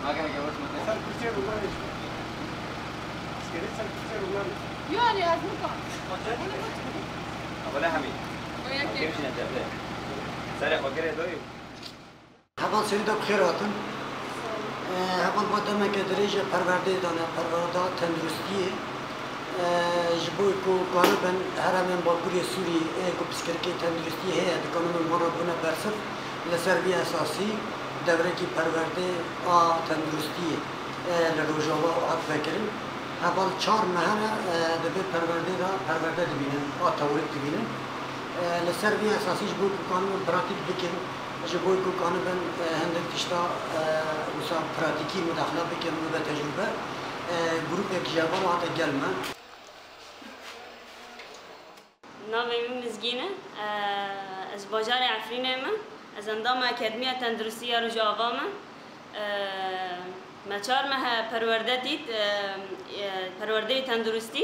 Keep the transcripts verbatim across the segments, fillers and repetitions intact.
Agah gavas mı? Ser Kürtçe romanı. Askeri ser Kürtçe romanı. Yo, Ali, ez nikan. Abone hemi. Oya Kêm ke. Jî necebe. Serê xwe kere doyum. Heval serî de bi xêr hatin. Ee, heval ba demeke dirêj e perwerdeyê dane, perwerda tenduristiyê. Ee, ji bo ku karibin heremên Bakurê Sûrî ê ku pirsgirêkê tenduristiyê heye, dikanin wan re bûne bersiv, li ser vî esasî dewrekî perwerdê a tenduristiyê, e, li Rojava hat vekirin. Heval çar meh e, di vê perwerdê de perwerde dibînin, a teorîk dibînin. E, li ser vî esasî ji bo ku kanibin pratîk bikin, ji bo ku kanibin, e, hindik tişta, e, wisa pratîkî mudaxile bikin, bibe tecrûbe, e, grûpek ji heval hate gel me. Navê min Mizgîn e. Ez ji bajarê Efrînê me. Ez endama Akademiya Tenduristî ya Rojava me. Me çar meh perwerde dît, perwerdeyê tenduristî,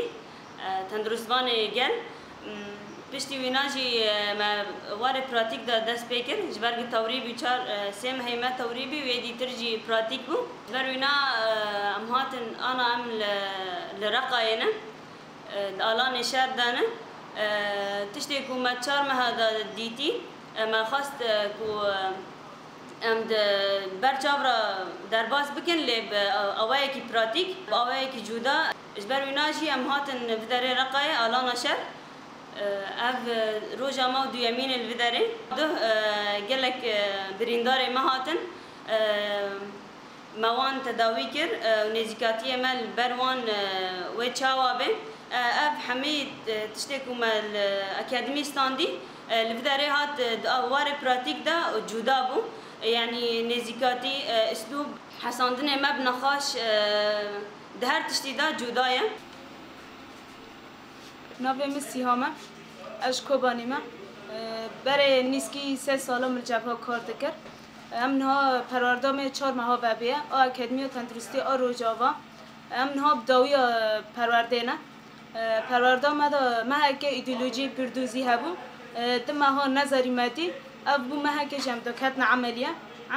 tenduristvanê gel. Piştî wîna jî me warê pratîk de dest pê kir. Ji ber ku tewrî bû çar, sê mehê me tewrî bî, wê dîtir jî pratîk bû. Ji ber wîna em hatin ana em li, li Reqayê ne. Di alanê şer de ne. Tiştê ku me çar meha de dîtî, me xwest ku em di ber çav re derbas bikin, lê bi awayekî pratîk, bi awayekî cuda. Ji ber wîna jî em hatin vî derê Reqayê, alana şer. Ev roja me duyemîn e li vî derê. Duh gelek birîndarê me hatin. Me wan tedawî kir, e, û nêzîkatiyê me li ber wan, e, wê çawa be. E, ev hemî, e, tiştê ku me li akademî standî, e, li vî derê hat, e, di warê pratîk de cuda bû. E, yanî nêzîkatî, e, îslûb, hesandinê me bi nexaş, e, di her tiştî de cuda ye. Navê min Sîham e. Ez ji Kobanê me. E, berê nîskî sê sala min li cebha kar dikir. Em niha perwerda me çar meha vebê ye. A Akademiya Tenduristî a Rojava. Em niha bi dawiya perwerdê ne. E, perwerda me de meheke îdeolojiyê pirdûzî hebû. E, di meha nezerî me dî. Ev bû mehekê ji em diketine emeliye.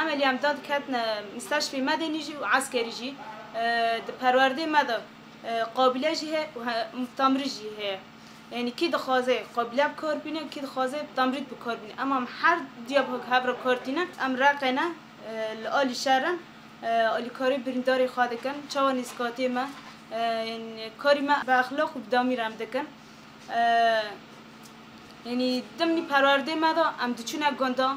Emeliye em da diketine misteşfê medenî jî û eskerî jî. E, di perwerdê me de e, qabîle jî heye û he-, tamrî jî heye. Yanî kî dixwaze qabîle bi kar bîne, kî dixwaze tamrît bi kar bîne. Em, em her diya bi hev re kar tînin. Em Reqê ne, e, li alî şer in, e, alîkarî birîndarê xwe dikin. Çawa nêzîkatiyê me, e, yanî karî me bi exlaq û bi damîr em dikin. E, yanî dimnî perwerdê me de em diçûne gunda,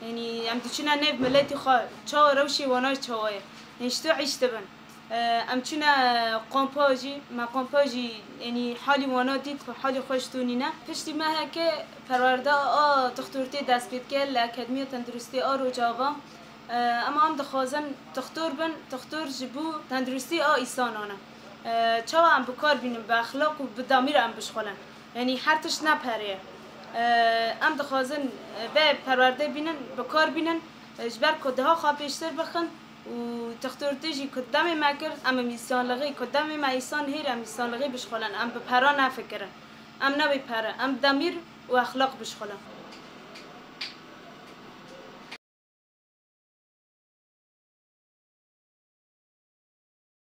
yanî em diçûne nêv miletî xwe, çawa rewşê wana çawa ye. Yanî ji to îş dibin. Em çûne kampa jî, me kampa jî, yanî halî wana dît ku halî xweş tû nîne. Piştî meheke perwerda a dixtortê dest pê dike li Akademiya Tenduristî a Rojava. Em, em dixwazin dixtor bin, dixtor ji bo tenduristî a îsanan e. Çawa em bi kar bînin bi exlaq û bi damîr em bişxulin. Yanî her tişt ne pere ye. Em dixwazin vê perwerde bînin, bi kar bînin, ji ber ku daha xwe pêştir bixin. Û textortê jî ku demê me kir, em im îsanlixî, ku demê me îsan hêr, em îsanlixî bişxulin, em bi pera nefikirin. Em ne wê pere, em demîr û exlaq bişxulin.